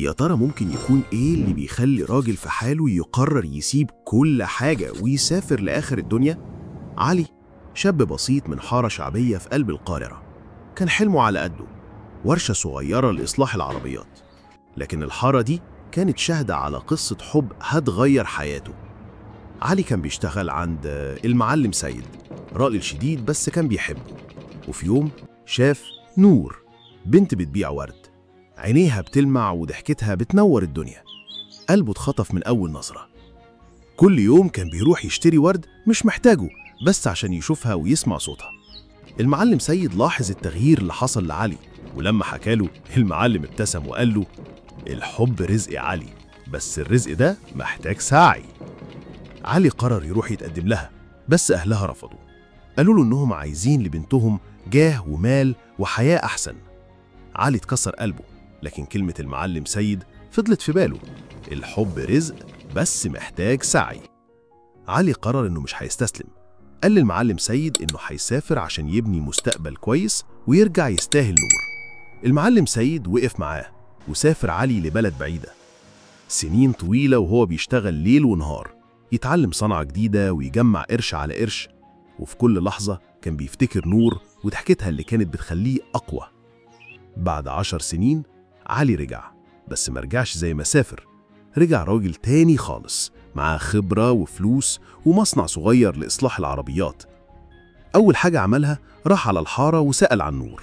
يا ترى ممكن يكون إيه اللي بيخلي راجل في حاله يقرر يسيب كل حاجة ويسافر لآخر الدنيا؟ علي شاب بسيط من حارة شعبية في قلب القاهرة، كان حلمه على قده، ورشة صغيرة لإصلاح العربيات. لكن الحارة دي كانت شاهدة على قصة حب هتغير حياته. علي كان بيشتغل عند المعلم سيد، راجل شديد بس كان بيحبه. وفي يوم شاف نور، بنت بتبيع ورد، عينيها بتلمع وضحكتها بتنور الدنيا. قلبه اتخطف من أول نظرة. كل يوم كان بيروح يشتري ورد مش محتاجه، بس عشان يشوفها ويسمع صوتها. المعلم سيد لاحظ التغيير اللي حصل لعلي، ولما حكاله المعلم ابتسم وقال له: الحب رزق يا علي، بس الرزق ده محتاج سعي. علي قرر يروح يتقدم لها، بس أهلها رفضوا. قالوا له إنهم عايزين لبنتهم جاه ومال وحياة أحسن. علي اتكسر قلبه، لكن كلمة المعلم سيد فضلت في باله: الحب رزق بس محتاج سعي. علي قرر إنه مش هيستسلم. قال للمعلم سيد إنه هيسافر عشان يبني مستقبل كويس ويرجع يستاهل نور. المعلم سيد وقف معاه، وسافر علي لبلد بعيدة. سنين طويلة وهو بيشتغل ليل ونهار، يتعلم صنعة جديدة ويجمع قرش على قرش. وفي كل لحظة كان بيفتكر نور وضحكتها اللي كانت بتخليه أقوى. بعد 10 سنين علي رجع، بس ما رجعش زي ما سافر. رجع راجل تاني خالص، معاه خبرة وفلوس ومصنع صغير لإصلاح العربيات. أول حاجة عملها راح على الحارة وسأل عن نور.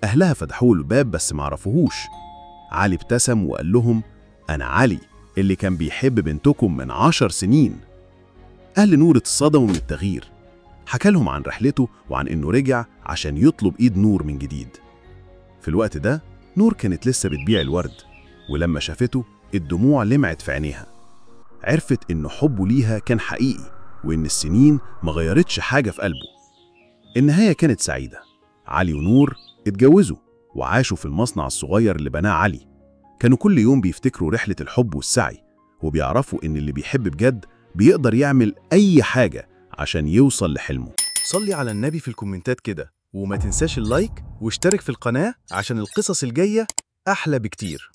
أهلها فتحوا له الباب بس معرفوهوش. علي ابتسم وقال لهم: أنا علي اللي كان بيحب بنتكم من 10 سنين. أهل نور اتصدموا من التغيير. حكى لهم عن رحلته وعن إنه رجع عشان يطلب إيد نور من جديد. في الوقت ده نور كانت لسه بتبيع الورد، ولما شافته الدموع لمعت في عينيها. عرفت إن حبه ليها كان حقيقي، وإن السنين ما غيرتش حاجة في قلبه. النهاية كانت سعيدة. علي ونور اتجوزوا وعاشوا في المصنع الصغير اللي بناه علي. كانوا كل يوم بيفتكروا رحلة الحب والسعي، وبيعرفوا إن اللي بيحب بجد بيقدر يعمل أي حاجة عشان يوصل لحلمه. صلي على النبي في الكومنتات كده، وما تنساش ال like واشترك في القناة عشان القصص الجاية أحلى بكتير.